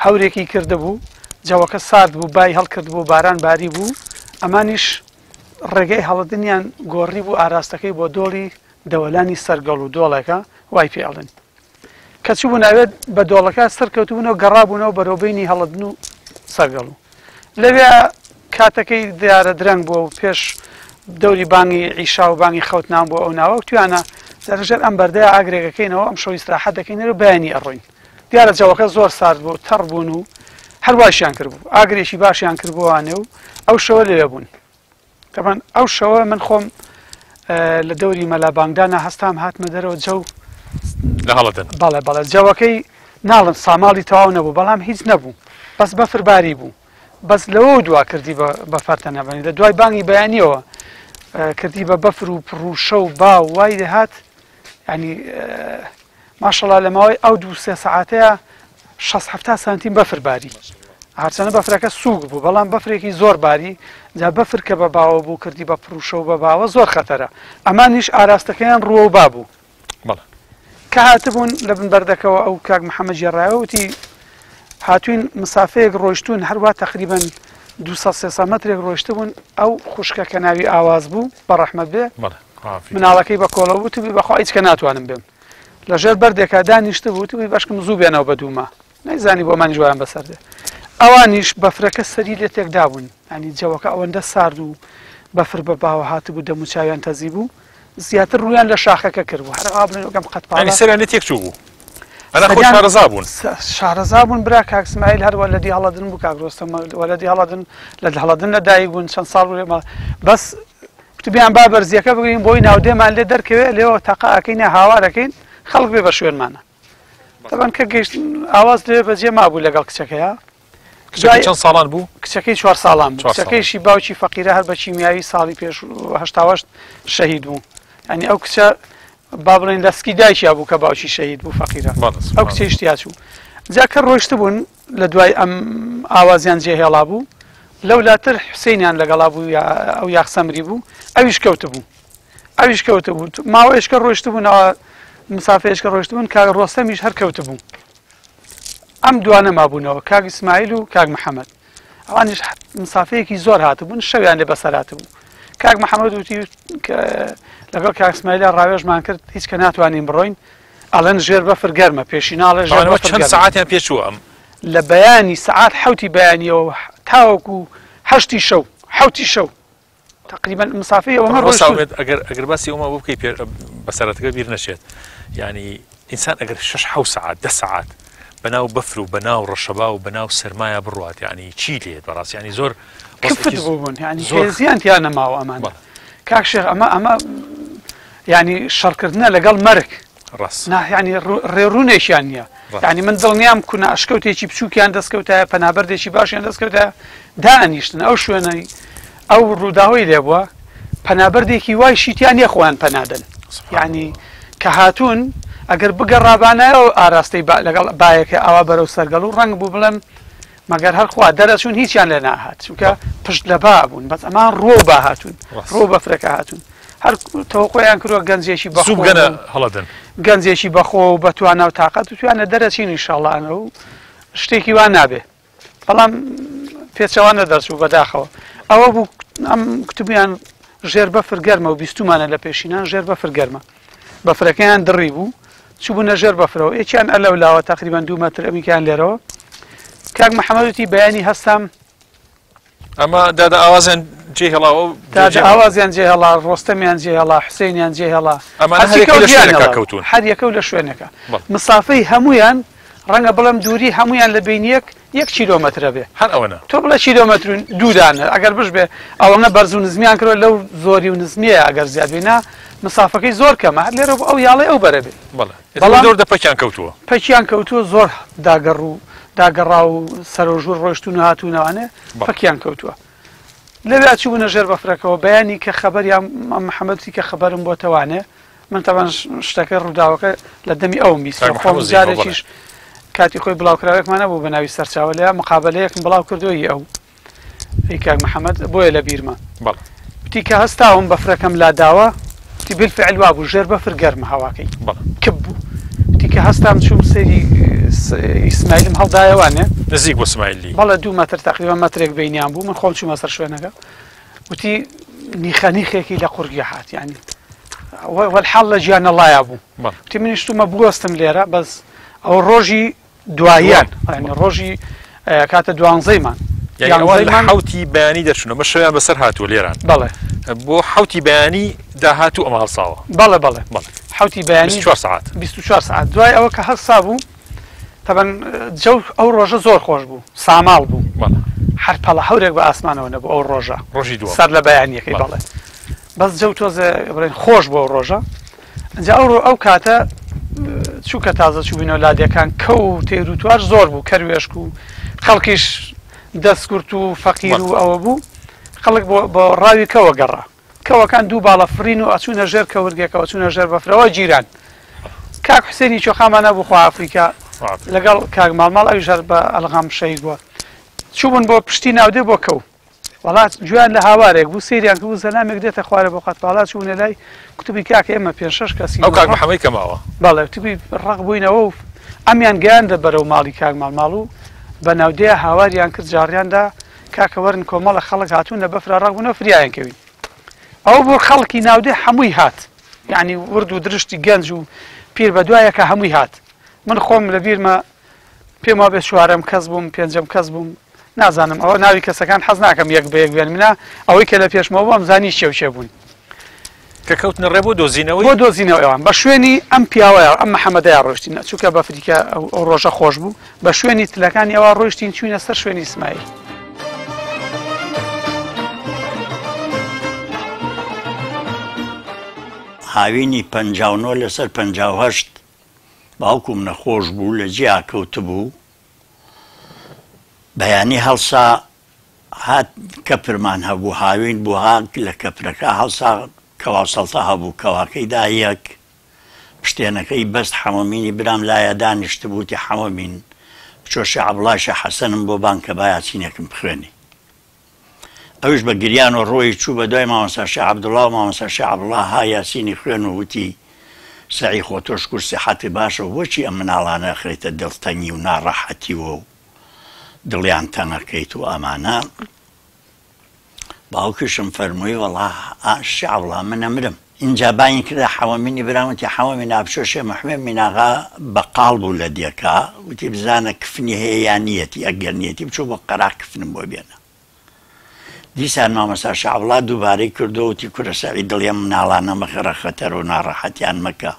هەورێکی کردبوو جەوەکە سارد بوو بای هەڵکرد بوو باران باری بوو ئەمانیش ڕێگەی هەڵدنیان گۆڕی بوو ئاراستەکەی بۆ دۆڵی دەوەلانی سەرگەڵ و دۆڵێکە وای پێ ئەڵێن کە چووبوون ئەوێ بە دۆڵەکە سەرکەوتبوونەوە گەڕابوونەوە بەرەو بینی هەڵەدن و سەرگەڵ و لەوێ کاتەکەی دیارە درەنگ بووە و پێش دەوری بانگی عیشا و بانگی خەوتنان بۆ ئەو ناوە تویانە لەژێر ئەم بەردەیە ئاگرێکەکەینەوە ئەم شەو ئیسراحەت دەکەین و بەیانی ئەڕۆین دیارە جەوەکە زۆر سارد بوو تەڕ بوون و هەرواشیان کردبوو ئاگرێکی باشیان کردبووانێ و ئەو شەوە لەوێ بوون تەبعەن ئەو شەوە من خۆم لە دەوری مەلا بانگدانا هەستام هاتمە دەرەوە جەو لە هەڵەدن بەڵێ بەڵێ جەوەکەی ناڵم ساماڵی تەواو نەبوو بەڵام هیچ نەبوو بەس بەفر باری بوو بەس لەوە دوا کردی بە فەرتە نەبنی لە دوای بانگی بەیانیەوە کردی بە بەفر و پڕوشە و با وای دەهات ینی ماشەڵا لە ماوەی ئەو دوو سێ سەعاتەیە شەست حەفتا سانتیم بەفر باری هەرچەنە بەفرەکە سووک بوو بەڵام بەفرێکی زۆر باری جا بەفر کە بە باوە بوو کردی بە پڕوشە و بە باوە زۆر خەتەرە ئەمانیش ئاراستەکەیان ڕووە و با بوو بەڵێ کە هاتبوون لە بن بەردەکەوە ئەو کاک محەممەد گێڕایەوە وتی هاتوین مسافەیەک ڕۆیشتون هەروە تقریبا 200 300 مەترێک ڕۆیشتبوون ئەو خوشکە کە ناوی ئاواز بوو بە ڕەحمەت بێ مناڵەکەی بە کۆڵەوە وتبووی بەخوا هیچ کە ناتوانم بێم لەژێر بەردێکا دانیشتبوو وتبووی بەشکم زوو بێنەوە بە دووما نەیزانی بۆ ئەمانیش وایان بەسەر دێ ئەوانیش بەفرەکە سەری لێ تێکدابوون ینی جەوەکە ئەوەندە سارد و بەفر بە باوە هاتبوو دەموچاویان تەزی بوو زیاتر ڕویان لە شاخەکە کردبوو هەر ئاوا بڵێن وەکەم قەت پاڵە یعنی سەریان لێ تێک چوو بوو ئەنا خۆ شارەزا بوون شارەزا بوون برا کاک سمایل هەر وەلەدی هەڵەدن بوو کاک ڕۆستەم وەلەدی هەڵەدن لە هەڵەدن لە دایک بوون چەند ساڵ بوو بەس وتبیان با بەرزیەکە بگرین بۆی ناودێمان لێ دەرکەوێ لێەوە تەقە ئەکەین هاوارەکەین خەڵک بێ بە شوێنمانە تەبەن کە گەیشت ئاواز لێ بەجێ مابوو لەگەڵ کچەکەیە کچەکەی چەند ساڵان بوو؟ کچەکەی چوار ساڵان بوو کچەکەیشی باوکی فەقیرە هەر بە کیمیاوی ساڵی پێش هەشتاوەشت شەهید بوو ئەنی ئەو کچە با بڵێین لە سکی دایکیا بوو کە باوکی شەهید بوو فەقیرە ئەو کچەیش تیا چوو جا کە ڕۆیشتبوون لە دوای ئەم ئاوازیان جێهێڵا بوو لەولاتر حوسینیان لەگەڵا بوو ئەو یاخسەمری بوو ئەویش کەوتبوو ئەویش کەوتبوو ماوەیەشکە ڕۆیشتبوونەوە مسافەیەشکە ڕۆیشتبوون کاک ڕۆستەمیش هەر کەوتبوو ئەم دوانە مابوونەوە کاک ئیسماعیل و کاک محەممەد ئەوانیش مسافەیەکی زۆر هاتبوون شەویان لێ بەسەر هاتبوو کاک محەممەد وتی لەگەڵ کاک ئیسماعیلە ڕاوێژمان کرد هیچ کە ناتوانین بڕۆین ئەڵێن ژێر بەفر گەرمە پێشیناڵێ ژێر بەفر چەند سەعاتیان پێچووە ئەم لە بەیانی سەعات حەوتی بەیانیەوە تاوەکو هەشتی شەو حەوتی شەو تقریبا مسافەی ئەوەمە ڕۆشتوون. ئەگەر ئەگەر باسی ئەوما بۆ بکەی پێ بەسەرەتەکە بیر نەچێت یعنی ئینسان ئەگەر شش حەو سەعات دە سەعات بەناو بەفر و بەناو ڕەشەبا و بەناو سەرمایە بڕوات یعنی چی لێت بەڕاستی یعنی زۆر کفت بوون یعنی هێزیان تیا نەماوە ئەمانە کاک شێخ ئەمە ئەمە یعنی شەڕکردنە لەگەڵ مەرگ ڕاست. نا یانی ڕێڕوونێکیان نییە یانی من دڵنیام کونە ئەشکەوتێکی بچووکیان دەستکەوتایە پەنابەردێکی باشیان دەستکەوتایە دائەنیشتن ئەو شوێنەی ئەو ڕووداوەی لێبووە پەنابەردێکی وای شیتیان نییە خۆیان پەنادەن یعنی کە هاتوون ئەگەر بگەڕابانایەوە ئاراستەی لەگەڵ بایەکە ئاوا بەرەو سەرگەڵ و ڕەنگ بوو بڵێم مەگەر هەر خوا دەرەچوون هیچیان لێ ناهات چونکە پشت لە با بوون بەس ئەمان ڕۆ با هاتوون ڕۆ بەفرەکە هاتوون هەر تەوەقۆیان کردووە گەنجێکی بە زوو بگەنە هەڵەدن گەنجێکی بەخۆ و بە توانا و تاقەت و توانە دەرەچین ئینشاڵڵانە و شتێکی وا نابێ بەڵام پێچەوانە دەرچوو بەداخەوە ئەوە بوو ئەم کتوبیان ژێر بەفر گەرمە و بیستومانە لە پێشینان ژێر بەفر گەرمە بەفرەکەیان دڕی بوو چوبوونە ژێر بەفرەوە یەکیان ئەلەو لاوە تقریبان دوو مەتر ئەمیکیان لێرەوە کاک محەممەد وتی بەیانی هەستام ئەمە دادا ئاوازیان جێ هێڵاوە و دادا ئاوازیان جێ هێڵا ڕۆستەمیان جێ هێڵا حوسێنیان جێ هێڵا ئەمانە هەر یەکەو لە شوێنێکا کەوتوون هەر یەکەو لە شوێنێکە مسافەی هەمویان ڕەنگە بڵێم دووری هەمویان لە بین یەک یەک کیلۆمەترە بێ هەر ئەوەنە تۆ بڵێ کیلۆمەتر و دوو دانە ئەگەر بش بێ ئەوەنە بەرز و نزمیان کردوە لەو زۆری و نزمیە ئەگەر زیاد بێ نا مسافەکەی زۆر کەمە هەر لێرە بۆ ئەو یاڵەی ئەو بەرە بێ بەڵێ بەڵام زۆر دە پەکیان کەوتووە پەکیان کەوتووە زۆر داگەڕ و داگەڕا و سەرۆژوور ڕۆیشتون و هاتوونەوانێ پەکیان کەوتووە لەوێ چوونە ژێر بەفرەکەوە بەیانی کە خەبەریان محەممەد کە خەبەرم بۆ تەوانێ من تەبعەن شتەکە ڕووداوەکە لە دەمی ئەوم بیست کاک خۆم محەممەد زیهۆ بەڵێ. جارێکیش کاتی خۆی بڵاوکراوێکمان هەبوو بە ناوی سەرچاوە لە مقابلەیەکم بڵاو کردووە ی ئەو ی کاک محەممەد بۆیە لە بیرمە بەڵێ. وتی کە هەستاوم بەفرەکەم لاداوە وتی بالفعل وابوو ژێر بەفر گەرمە هەواکەی بەڵێ. کپ بوو وتی کە هەستام چووم سەیری ئیسماعیلم هەڵدایەوانێ نزیک بۆ سمایلی. بەڵێ دوو مەتر تقریبا مەترێک بینیان بوو من خۆم چوومە سەر شوێنەکە وتی نیخە نیخێکی لە قورگی هات یعنی وەلحاڵ لە گیانەڵایا بوو وتی منیش تومە بوەستم لێرە بەس ئەو ڕۆژی دواییان یعنی ڕۆژی کاتە دوانزەیمان حوتی بەیانی دەرچون ئەمە شەویان بەسەر هاتووە لێران بەڵێ بۆ حوتی بەیانی داهاتوو ئەمە هەڵساوە بەڵێ بەڵێ بەڵێ حوتی بەیانی 24 ساعت 24 ساعت دوای ئەوە کە هەڵسا بوو تەبەن جەو ئەو ڕۆژە زۆر خۆش بوو ساماڵ بوو هەر پەڵە هەورێک بە ئاسمانەوە نەبوو ئەو ڕۆژە ڕۆژی دووەم سەر لە بەیانیەکەی بەڵێ بەس جەو تۆزێ بڵێن خۆش بۆ ئەو ڕۆژە ئەنجا ئەو ئەو کاتە چووکە تازە چوبینەوە لادێکان کەو و تێر و تواش زۆر بوو کەروێشک و خەڵکیش دەستکورت و فەقیر و ئەوە بوو خەڵک بۆ ڕاوی کەوە گەڕا کەوەکان دوو باڵە فڕین و ئەچوونە ژێر کەورگێکەوە چوونە ژێر بەفرەوە گیران. کاک حوسێنی چۆخامان هەبوو خوا ئەفریکا لەگەڵ کاک ماڵماڵ ئەویش هەر بە ئەلغام شەهید بووە. چووبوون بۆ پشتی ناودێ بۆ کەو. وەڵا گوێیان لە هاوارێک بوو سەیریان کردبوو زەلامێک دێتە خوارێ بۆ قەتپاڵا چوونە لای کوتبی کاکە ئێمە پێنج شەش کەسین ئەو کاک محەمەی کە ماوە. بەڵێ کوتبی ڕەق بووینەوە و ئەمیان گەیاندە بەرەو ماڵی کاک ماڵماڵ و بە ناودێیا هاواریان کرد جاڕیان دا کاکە وەرن کۆمەڵە خەڵک هاتوون لە بەفرا ڕەق بوونەوە فریایان کەوین. ئەوە بوو خەڵکی ناودێ هەمووی هات یعنی ورد و درشتی گەنج و پیر بە دوایەکە هەمووی هات من خۆم لە بیرمە پێم وابێ چوارەم کەس بووم پێنجەم کەس بووم نازانم ئەوە ناوی کەسەکان حەز ناکەم یەک بە یەک بێنم نا ئەوەی کە لە پێشمەوە بوو ئەمزانی کێ و کێ بوون. کە کەوتنە ڕێ بۆ دۆزینەوەی. بۆ دۆزینەوەی ئەوان بە شوێنی ئەم پیاوەیا ئەم محەمەدەیا ڕۆیشتین چونکە بەفریکە ئەو ڕۆژە خۆش بوو بە شوێنی تلەکانی ئەوا ڕۆیشتین چوینە سەر شوێنی ئیسماعیل. هاوینی 59 لەسەر 58 باوکم نەخۆش بوو لە جیا کەوتبوو بەیانی هەڵسا هات کەپرمان هەبوو هاوین بوو هات لە کەپرەکە هەڵسا کەوا سەڵتە هەبوو کەواکەی دا یەک. پشتێنەکەی بەست حەمەمینی برام لایە دانیشتبوو وتی حەمەمین بچۆ شێ عەبڵای شێ حەسەنم بۆ بانگ کە با یاسینێکم بخوێنی. ئەویش بە گریانەوە ڕۆیی چوو بە دوای مامۆستا شێ عەبدوڵا و مامۆستا شێ عەبڵا ها یاسینی خوێن و وتی سەعی خۆ تۆ شکور سیحەتت باشە و بۆچی ئەم مناڵانە ئەخرێتە دڵتەنگی و ناڕەحەتیوە و دڵیان تەنگ ئەکەیت و ئەمانە. باوکیشم فەرمووی وەڵا شێ عەبڵا من ئەمرم. ئینجا بانگی کردە حەوەمینی برام وتی حەوەمین ئابچۆ شێ محمێ میناغا بەقاڵ بوو لە دێکا وتی بزانە کفنی هەیە یا نیەتی ئەگەر نیەتی بچۆ بۆ قەراغ کفنم بۆ بێنە دیسان مامۆستا شێ عەبڵا دووبارەی کردەوە وتی کورە سەعید دڵی ئەم مناڵانە مەخەرە خەتەر و ناڕەحەتیان مەکە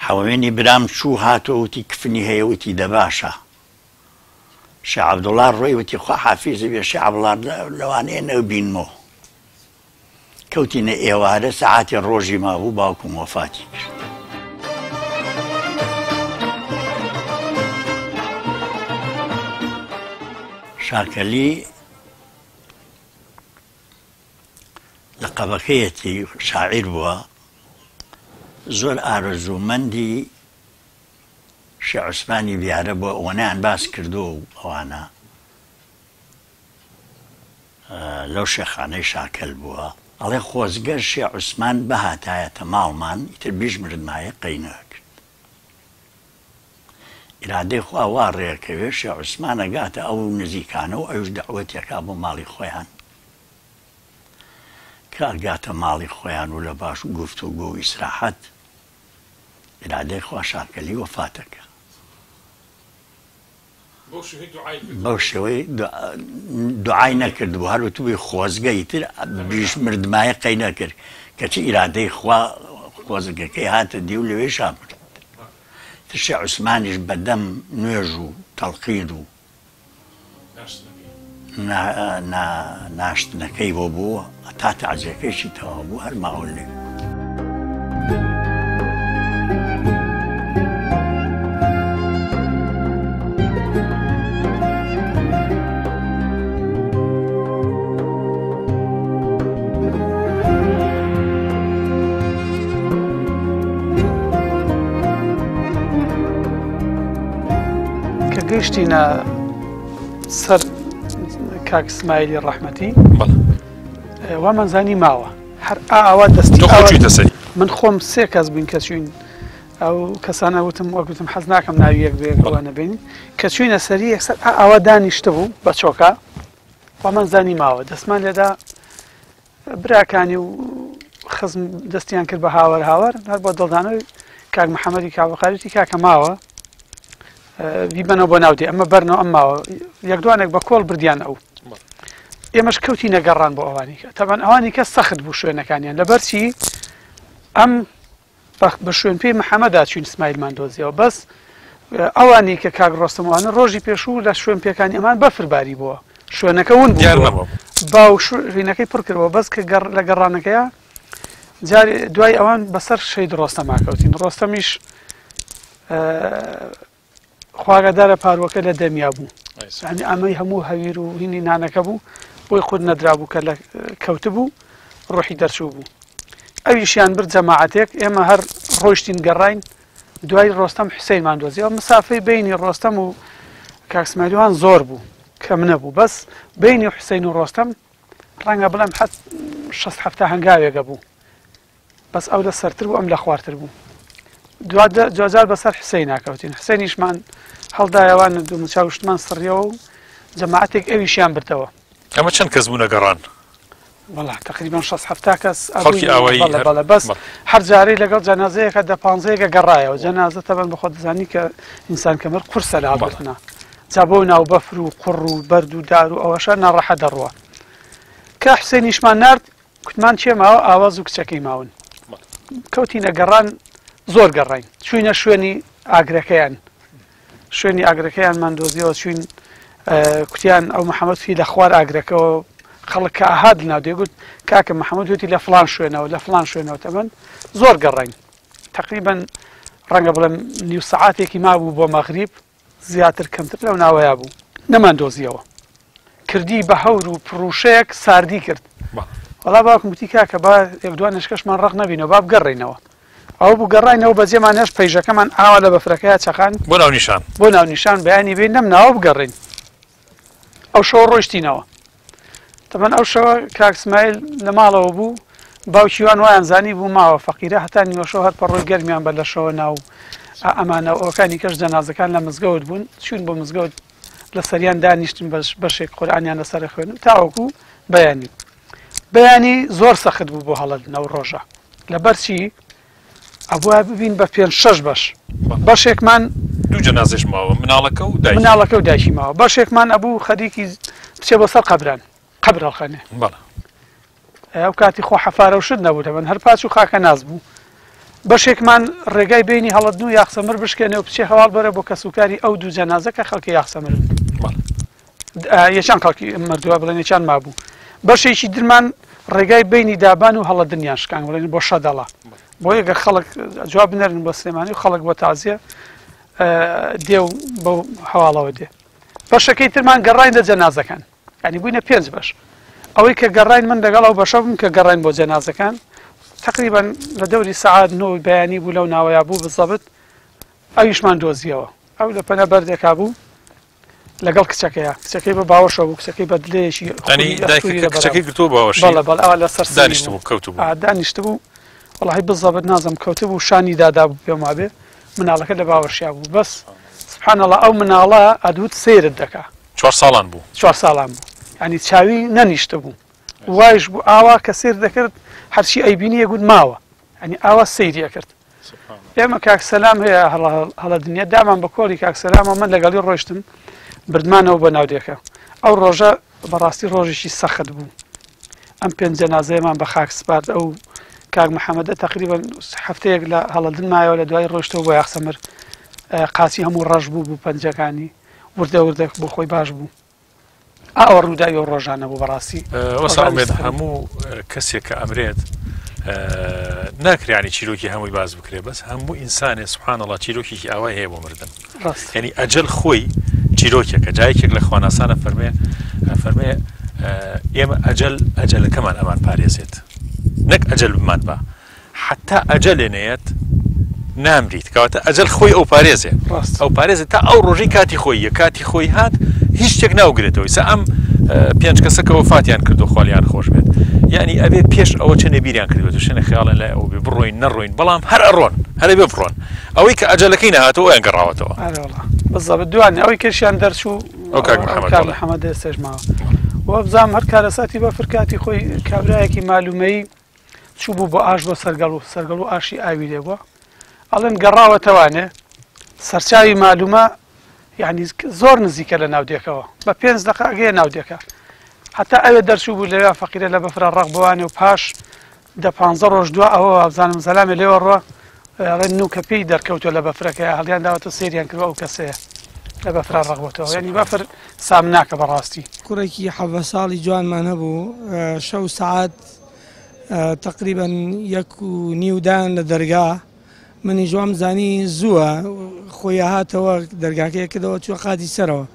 حەوەمینی برام چوو هاتەوە وتی کفنی هەیە وتی دەباشە شێ عەبدوڵا ڕۆی وتی خوا حافیزی بێ شێ عەبڵا لەوانەیە نەوبینمەوە کەوتینە ئێوارە سەعاتی ڕۆژی مابوو باوکم وەفاتی کرد. شاکەلی لە قەبەکەیەتی شاعیر بووە زۆر ئارەزوومەندی شێ عوسمانی بیارە بووە ئەوەنەیان باس کردووە و ئەوانە لەو شێخانەی شاکەل بووە. ئەڵێ خۆزگە شێ عوسمان بهاتایەتە ماڵمان ئیتر بیشمردمایە قەی نەئەکرد. ئیرادەی خوا وا ڕێکەوێ شێ عوسمان ئەگاتە ئەو نزیکانە و ئەویش دەعوەتی ئەکا بۆ ماڵی خۆیان. کە ئەگاتە ماڵی خۆیان و لە باش گفتوگۆ و ئیسراحەت ئیرادەی خوا شاکەلی وەفات ئەکا. بەو شێوەی دوعای نەکردبوو هەر وتبووی خۆزگە ئیتر بیش مردمایە قەی نەکرد کەچی ئیرادەی خوا خۆزگەکەی هاتە دی و لەوێشا مرد تر شێ عوسمانیش بەدەم نوێژ و تەڵقین و ناشتنەکەی بۆ بوو تا تەعزیەکەیشی تەواو بوو هەر ماوە لێ. کە گەیشتینە سەر کاک سمایلی ڕەحمەتی وامان زانی ماوە هەر ئاوا دەستی تۆ خۆت چوویتە سەری؟ من خۆم سێ کەس بووین کە چوین ئەو کەسانە وتم وەک وتم حەز ناکەم ناوی یەک بە یەک ئەوە نەبین کە چوینە سەری یەکسەر ئاوا دانیشتە بوو بە چۆکا وامان زانی ماوە دەستمان لێدا براکانی و خزم دەستیان کرد بە هاوار هاوار هەر بۆ دڵدانەوەی کاک محەممەدی کاوەقاریتی کاکە ماوە بیبەنەوە بۆ ناودێ ئەمە بەرنەوە ئەم ماوە یەک دوانێک بە کۆڵ بردیان ئەو ئێمەش کەوتی نەگەڕان بۆ ئەوانی کە تەبەن ئەوانی کە سەخت بوو شوێنەکانیان لەبەرچی ئەم بە شوێن پێی محەممەدا چوین سمایلمان دۆزیەوە بەس ئەوانی کە کاک ڕۆستەموانە ڕۆژی پێشوو لە شوێن پێکانی ئەمان بەفر باری بووە شوێنەکە ون بوو باو شوێنەکەی پڕ کردەوە بەس کە گەڕ لە گەڕانەکەیە جاری دوای ئەوان بەسەر شەید ڕۆستەما کەوتین ڕۆستەمیش خواگەدارە پاروەکە لە دەمیا بوو ینی ئەمەی هەموو هەویر و هینی نانەکە بوو بۆی خود نەدرابوو کە لە کەوتبوو ڕۆحی دەرچوو بوو ئەویشیان برد جەماعەتێک ئێمە هەر ڕۆیشتین گەڕاین دوای ڕۆستەم حوسینمان دۆزیەوە مسافەی بینی ڕۆستەم و کاکسمالیوان زۆر بوو کەم نەبوو بەس بینی حوسین و ڕۆستەم ڕەنگە بڵێم حەت شەست حەفتا هەنگاوێکە بوو بەس ئەو لە سەرتر بوو ئەم لە خوارتر بوو دواجار بەسەر حسەینا کەوتین حسێنیشمان هەڵدایەوان دومچاوشتمان سڕیەوە و جەماعەتێک ئەویشیان بردەوە ئەمە چەند کەس بوونە گەڕان؟ وەڵا تقریبا 6 هەفتا کەس خەڵکی ئاوایی بەڵێ بەڵێ بەس هەر جارەی لەگەڵ جەنازەیەکە دە پانزەیەکە گەڕایەوە جەنازە تەبەن بەخۆ دەزانی کە ئینسان کەمەر قورسە لە هەڵگرتنا جا بۆ ناو بەفر و قوڕ و بەرد و دار و ئەوەشە ناڕەحەت دەڕوا کە حوسێنیشمان نارد کوتمان چێ ماوە ئاواز و کچەکەی ماون کەوتینە گەڕان زۆر گەڕین چوینە شوێنی ئاگرەکەیان شوێنی ئاگرەکەیانمان دۆزیەوە چوین کوتیان ئەو محەممەد فی لە خوار ئاگرەکەەوە خەڵک کە ئاهات ناو دەگوت کاکە محەممەد وتی لە فلان شوێنەوە لە فلان شوێنەوە تەمەن زۆر گەڕین تقریبا ڕەنگە بڵێم نیو سەعاتێکی مابوو بۆ مەغریب زیاتر کەمتر لەو ناوەیا بوو نەمان دۆزیەوە کردی بە هەور و پڕوشەیەک ساردی کرد وەڵا باوکم گوتی کاکە با یەک دوان نشکەشمان ڕق نەبینەوە با بگەڕێینەوە. ئەوە بوو گەڕاینەوە بەجێمان هێشت پەیژەکەمان ئاوا لە بەفرەکەیا چەقان بۆ ناونیشان. بۆ ناونیشان بەیانی بێین لەم ناوە بگەڕێین. ئەو شەوە ڕۆیشتینەوە. تەبەن ئەو شەوە کاک سمایل لە ماڵەوە بوو، باوکی وان وایان زانی بوو ماوە، فەقیرە هەتا نیوەشەو هەر پەڕۆی گەرمیان بە لەشەوە نا و ئەمانە و ئەوەکانی کەش جەنازەکان لە مزگەوت بوون، چووین بۆ مزگەوت لە سەریان دانیشتن بەش بەشێک قورئانیان لەسەر خوێن تاوەکو بەیانی. بەیانی زۆر سەخت بوو بۆ هەڵەدن ئەو ڕۆژە. لەبەر چی؟ ئەبوایە ببین بە پێنج شەش بەش. بەشێکمان دوو جەنازەش ماوە، مناڵەکە و دایکی. مناڵەکە و دایکی ماوە. بەشێکمان ئەبوو خەریکی بچێ بۆ سەر قەبران، قەبر هەڵخەنێ. بەڵێ. ئەو کاتی خۆ حەفارە و شت نەبوو، تەبەن هەر پاچ و خاکە ناز بوو. بەشێکمان ڕێگای بینی هەڵەدن و یاخسەمر بشکێنێ و بچێ هەواڵ بەرە بۆ کەسوکاری ئەو دوو جەنازە کە خەڵکی یاخسەمرن. بەڵێ. یەکیان خەڵکی مردووە بڵێن یەکیان مابوو. بەشێکی درمان ڕێگای بینی دابان و هەڵەدنیان شکان بڵێن بۆ شەدەڵە. بۆیە گەر خەڵک جواب بنێرن بۆ سلێمانی و خەڵک بۆ تازیە دێ و بەو هەواڵەوە دێ. بەشەکەی ترمان گەڕاین لە جەنازەکان. یعنی بووینە پێنج بەش. ئەوەی کە گەڕاین من لەگەڵ ئەو بەشە بووم کە گەڕاین بۆ جەنازەکان تقریبا لە دەوری سەعات 9 بەیانی بوو لەو ناوەیا بوو بزەبت ئەویشمان دۆزیەوە. ئەو لە پەنا بەردێکا بوو لەگەڵ کچەکەیا، کچەکەی بە باوەشەوە بوو، کچەکەی بە دلەیەکی یانی خوری دایکەکە ئەستووری لەبەرا کچەکەی بوو. گرتووە باوەشی؟ بەڵێ بەڵێ ئەوە لەسەر سنگی بوو. دانیشتبوو کەوتبوو. ئا دانیشتبوو وەڵاهی بزەبت نازم کەوتبوو شانی دادابوو پێم وابێ مناڵەکە لە باوەشیا بوو بەس سبحان اللە ئەو مناڵە ئەدوت سەیرت دەکا. چوار ساڵان بوو. چوار ساڵان بوو یانی چاوی نەنیشتبوو وایش بوو ئاوا کە سەیر دەکرد هەرچی ئەیبینی ئەگوت ماوە یانی ئاوا سەیری ئەکرد. ئێمە کاک سەلام هەیە هەڵە دنیا دامان بە کۆڵی کاک سەلامەوە من لەگەڵی ڕۆیشتم بردمانەوە بۆ ناودێکە ئەو ڕۆژە بەڕاستی ڕۆژێکی سەخت بوو ئەم پێنج جەنازەیەمان بە خاک سپارد ئەو کاک محەممەدە تقریبا هەفتەیەک لە هەڵەدن مایەوە لە دوای ڕۆیشتەوە بۆ یاخسەمر قاچی هەموو ڕەش بوو بوو پەنجەکانی وردە وردە بۆ خۆی باش بوو ئا ئەوە ڕووداوی ئەو ڕۆژانە بوو بەڕاستی وەسا ئومێد هەموو کەسێک کە ئەمرێت ناکرێ ینی چیرۆکی هەمووی باس بکرێ بەس هەموو ئینسانێ سبحان الله چیرۆکێکی ئاوای هەیە بۆ مردن ینی ئەجل خۆی چیرۆکێکە جایەکێک لە خواناسانە فەرمێ فەرمێ ئێمە ئەجل ئەجەلەکەمان ئەمان پارێزێت نەک ئەجل بمان بە حەتا ئەجەلێ نەیەت نامریت کەواتە ئەجەل خۆی ئەو پارێزێ ڕاست. ئەو پارێزێ تا ئەو ڕۆژەی کاتی خۆیە کاتی خۆی هات هیچ شتێک ناوگرێتەوە ئیسا ئەم پێنج کەسە کە وەفاتیان کردو خوالیان خۆش بێت یعنی ئەبێ پێش ئەوە چەنێ بیریان کردوێت شوێنە خیاڵیان لای ئەو بێ بڕۆین نەڕۆین بەڵام هەر ئەڕۆن هەر ئەبێ بڕۆن ئەوەی کە ئەجەلەکەی نەهاتەوە ئەویان گەڕاوەتەوە. ئەرێ وەڵا بزەبت دوان ئەوەی کەشیان دەرچوو ئەو کاک محەمەد کاک بەڵێ. محەمەد ئێستاش ماوە وابزانم هەر کارەساتی بەفر کاتی خۆی کابرایەکی مالومەیی چووبوو بۆ ئاش بۆ سەرگەڵوو، سەرگەڵوو ئاشی ئاوی لێ بووە، ئەڵێن گەڕاوەتەوانێ سەرچاوی مالومە یعنی زۆر نزیکە لە ناودێکەوە بە پێنج دەقە ئەگەیە ناودێکە حتا ئەوێ دەرچوو بوو لەوێ فەقیرە لە بەفرە ڕەق بوانێ و پاش دە پانزە ڕۆژ دوا ئەوە وابزانم زەلامێ لێوە ڕوە ئەڵێن نوکە پێی دەرکەوتوە لە بەفرەکەی هەڵیان داوەتە سەیریان کردوە ئەو کەسەیە لە بەفرا ڕەق بۆتەوە یعنی بەفر سامناکە بەڕاستی. کوڕێکی حەڤە ساڵی جوانمان هەبوو شەو سەعات تەقریبەن یەک و نیو دایان لە دەرگا منیش وام زانی زووە خۆی هاتەوە دەرگاکەی کردەوە چوە قاتی سەرەوە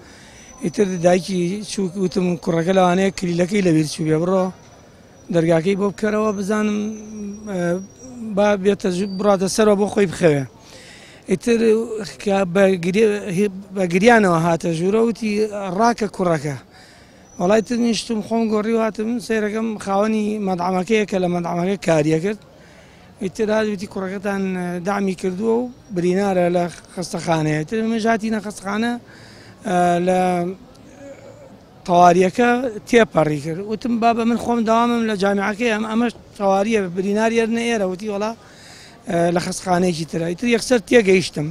ئیتر دایکی چوو وتم کوڕەکە لەوانەیە کلیلەکەی لەبیر چووبێ بڕۆ دەرگاکەی بۆ بکەرەوە بزانم با بێتە بڕاتە سەرەوە بۆ خۆی بخەوێ ئیتر بە گریانەوە هاتە ژوورە وتی ڕاکە کوڕەکە وەڵای تر نیشتم خۆم گۆڕی و هاتم سەیرەکەم خاوەنی مەدعەمەکەیە کە لە مەدعەمەکە کاریە کرد ئیتر هات وتی کوڕەکەتان دامی کردووە و برینارە لە خەستەخانەیە تر منش هاتینە خەستەخانە لە تەواریەکە تێپەڕی کرد وتم بابە من خۆم داوامم لە جامیعەکەی ئەم ئەمەش تەواریە برینار یەرنە ئێرە وتی وەڵا لە خەستخانەیەکی ترە ئیتر یەکسەر تێگەیشتم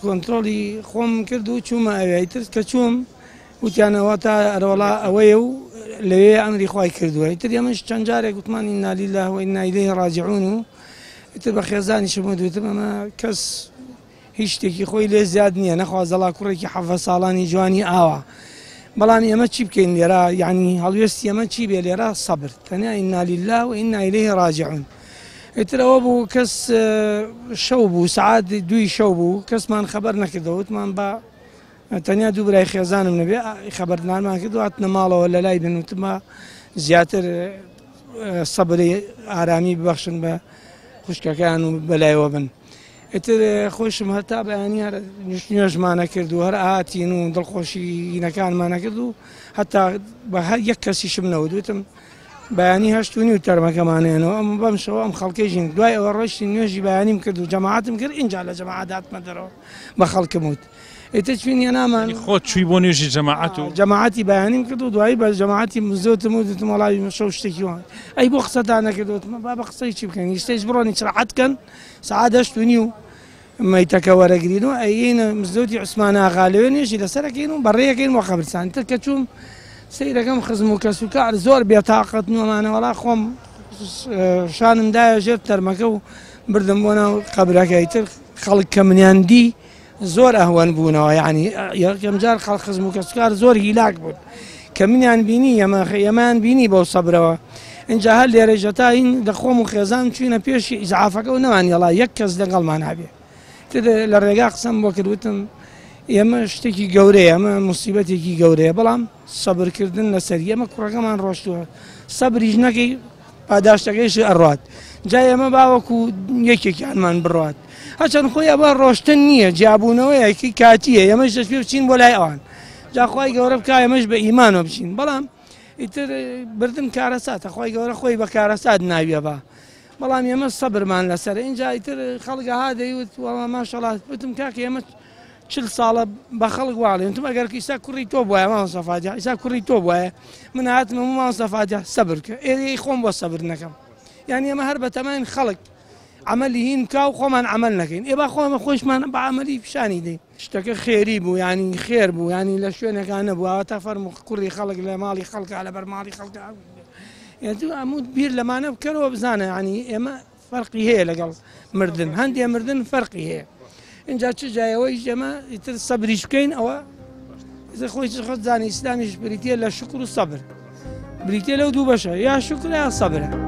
کۆنتترۆلی خۆم کرد و چوومە ئەوێ ئیتر کە چووم وتیان ئەوە تا ئەرەوەڵا ئەوەیە و لەوێ ئەمری خوای کردووە ئیتر ئێمەش چەند جارێک وتمان ئینا لیلاه و ئینا ئیلەیه ڕاجعون و ئیتر بە خێزانیشم وت وتم ئەمە کەس هیچ شتێکی خۆی لێ زیاد نییە نەخوازەڵا کوڕێکی حەڤە ساڵانی جوانی ئاوا بەڵام ئێمە چی بکەین لێرە یعنی هەڵوێستی ئێمە چی بێ لێرە سەبر تەنیا ئینا لیلاه و ئینا ئیلەیه ڕاجعون ئیتر ئەوە بوو کەس شەو بوو سەعات دووی شەو بوو کەسمان خەبەر نەکردەوە وتمان با تەنیا دوو برای خێزانم نەبێ خەبەردانمان کرد و هاتنە ماڵەوە لە لای بن وتمە زیاتر سەبری ئارامی ببەخشن بە خوشکەکەیان و بەلایەوە بن. ئیتر خۆشم هەتا بەیانی هەر نوێژمانە کرد و هەر ئاهاتین و دڵخۆشینەکانمانە کرد و هەتا بە هەر یەک کەسیشم نەوت، وتم بەیانی 8:30 تەرمەکەمانێنەوە ئەم بەم شەوە ئەم خەڵکەی ژین. دوای ئەوە ڕۆیشتین نوێژی بەیانیم کرد و جەماعەتم کرد، ئینجا لە جەماعەت هاتمە دەرەوە بە خەڵکم وت. ئیتر چوین هێنامان. خۆت چووی بۆ نوێژی جەماعەت و جەماعەتی بەیانیم کرد و دوایی بە جەماعەتی مزگەوتم و وتم وەڵای شەو شتێکی وان. ئەی بۆ قسەتان نەکرد؟ وتم بابە قسەی چی بکەین، ئیستەیش بڕۆن ئیسراحەت کەن، سەعات 8:30 مەیتەکە وەرەگرین و ئەیینە مزگەوتی عوسمان ئاغا لەوێ نوێژی لەسەرەکەین و بەڕێیەکەین بۆ قەبرستان. تر کە چووم سەیرەکەم خزم و کەس و کار زۆر بێتاقەتن و ئەمانە، وەڵا خۆم شانم دایە ژێر تەرمەکە و بردم بۆ ناو قەبرەکە. ئیتر خەڵک کە منیان دی زۆر ئەهوەن بوونەوە، یعنی یەکەم جار خەڵک خزم و کەسوکار زۆر هیلاک بوون کە منیان بینی، ئێمەیان بینی بەو سەبرەوە. اینجا هەر لێرەی ژەتا هین لە خۆم و خێزان چوینە پێشی ئیزعافەکە و نەمان یەڵا یەک کەس لەگەڵمان هەبێ. تر لە ڕێگا قسەم بۆ کرد، وتم ئێمە شتێکی گەورەیە، ئەمە مصیبەتێکی گەورەیە، بەڵام سەبرکردن لەسەر ئێمە کوڕەکەمان ڕۆشتووە، سەبریش نەکەی پاداشتەکەیشی ئەڕوات. جا ئێمە باوەکو یەکێکیانمان بڕوات، هەرچەند خۆی ئەوە ڕۆشتن نییە، جیابوونەوەیەکی کاتیە، ئێمەش دەست پێ بچین بۆ لای ئەوان، جا خوای گەورە بکا ئێمەش بە ئیمانەوە بچین. بەڵام ئیتر بردن کارەساتە، خوای گەورە خۆی بە کارەسات ناویە با، بەڵام ئێمە سەبرمان لەسەر. اینجا ئیتر خەڵک ها دەیوت وەڵا ماشەڵا، وتم کاکە ئێمە 40 ساڵە بە خەڵک واڵێن، وتم ئەگەر ئیسا کوڕی تۆ بوایە مامۆستا فاتیح، ئیسا کوڕی تۆ بوایە من هاتمە مامۆستا فاتیح سەبر کە، ئێرەی خۆم بۆ سەبر نەکەم. یعنی ئێمە هەر بەتەماین خەڵک عملی هین بکا و خۆمان عمل نەکەین، ئێ با خۆمە خۆشمان بە عملی پیشانی دەین. شتەکە خێری بوو، یعنی خێر بوو، یعنی لە شوێنێکا نەبوو، ئەوە تا فەرموو کوڕی خەڵک لە ماڵی خەڵکا لەبەر ماڵی خەڵکا. یعنی تو ئەموو بیر لەمانە بکەرەوە بزانە، یعنی ئێمە فەرقی هەیە لەگەڵ مردن، هەندێ مردن فەرقی هەیە. اینجا چ جایەوەی ئێمە ئیتر سەبریش بکەین، ئەوە خۆی خۆت زانی ئیسلامیش بریتیە لە شکر و سەبر، بریتیە لەو دوو بەشە، یا شکر یا سەبرە.